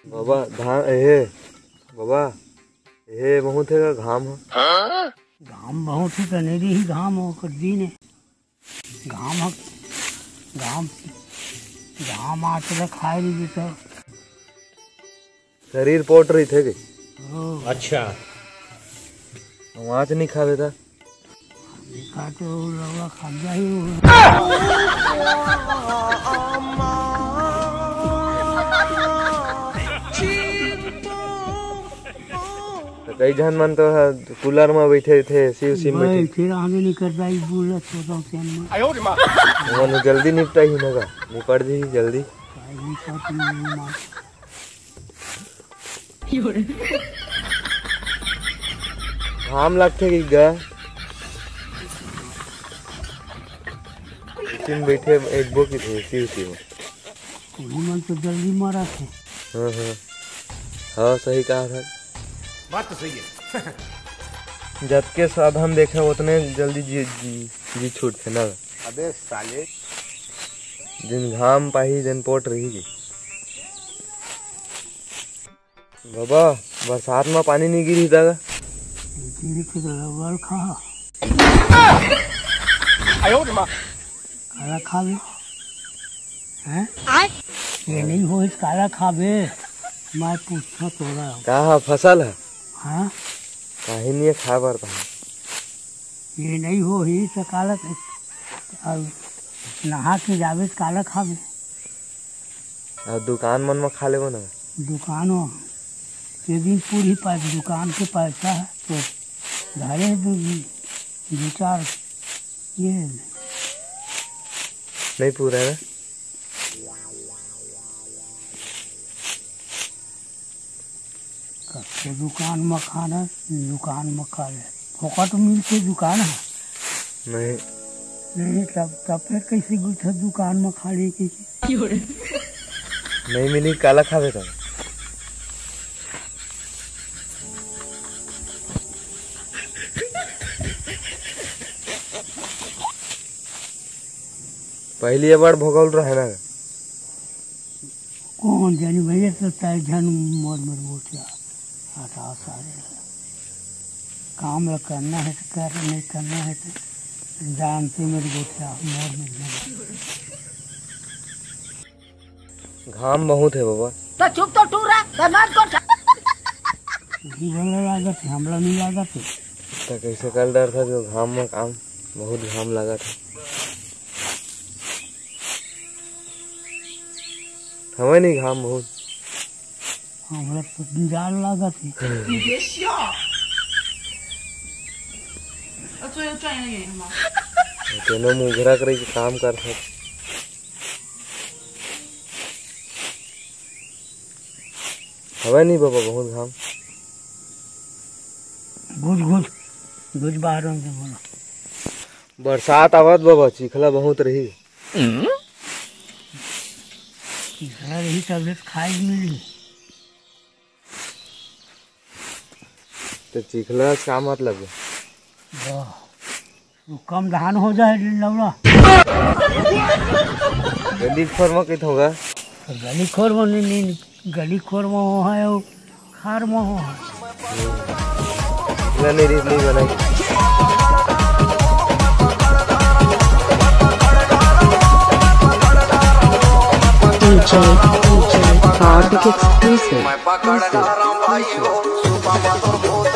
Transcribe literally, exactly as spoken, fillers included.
बाबा, धान, एहे, बाबा, एहे, बहुत हे का घाम ह? घाम बहुत ही, त नहीं रही घाम, ओकर दिन हे। घाम ह, घाम, घाम आके ल खाए रही तो। शरीर पोट रही थे के? ओ। अच्छा। आँच नहीं खावे था। देखा तो लौड़ा खा जाही वो। त कई झन मन तो ह कूलर म बैठे थे, एसी उसी म बैठे। बैठे रहने नहीं करता, ई बोलत होता हूँ तेन में। मन जल्दी निपटा ही ना का, निपट जी जल्दी। भाई, निपट नहीं मार। घाम लगथे कि गा? एसी म बैठे एक बो की थे, एसी उसी में। उही मन तो जल्दी मरत हे। हाँ, हाँ। हाँ, सही कहा था। बात तो सही है। जतके साधन देखे, ओतने जल्दी जी, जी, जी छूटथे ना। अबे साले। जिन घाम पाही, जिन पोट रही जी। बाबा, बरसात म पानी नहीं गिरी था? गिरी के तो लवल खा। काला खाबे? हैं? ये नहीं हो, इस काला खाबे। मैं पूछता तोरा। का ह, फसल ह? हाँ? काहे नहीं है, खाए बर पाए। ये नहीं हो ही तो काला, अब नहा के जाबे तो काला खाबे। अब दुकान मन म खा लेबो ना। दुकान म के दिन पूरी पाए, दुकान के पैसा है तो धरे दो, दो चार ये नहीं पूरा है ना। कब से दुकान म खाना, दुकान म खा ले। फोकट मिलके दुकान है? नहीं। नहीं, तब, तब फिर कैसे गुथे दुकान म खा ले के? नहीं मिली, काला खावे का? पहली ये बार भोगल रहे ना। कौन जानी भैया, तो चाहे जन मोर मेरे गोठिया आता सारे। काम ल करना है तो कर, नहीं करना है तो जानते मेरे गोठिया मोर मेरे जन। घाम बहुत है बाबा। तो चुप तो टूरा, तो मत गोठा। नहीं भला लागत है, हमला नहीं लागत है। तो कैसे कर डर था जो घाम में काम, बहुत घाम लागत है। हवे नहीं घाम बहुत। हमरा तो जाड़ लागत है। तेनो मुघरा करे के काम कर सकत। हवे नहीं बाबा बहुत घाम। घुस, घुस, घुस बाहर में बोला। बरसात आवत बाबा, चिखला बहुत रही। चिखला रही तब ले खाए के मिली। तो चिखला से का मतलब है? वाह, वो कम धान हो जाए लौड़ा। गली खोर में कित होगा? गली खोर में नहीं, नहीं, गली खोर में हो है वो। खार मोहो। नहीं, नहीं, नहीं बनाई। D J, D J, Karthik exclusive, exclusive, exclusive।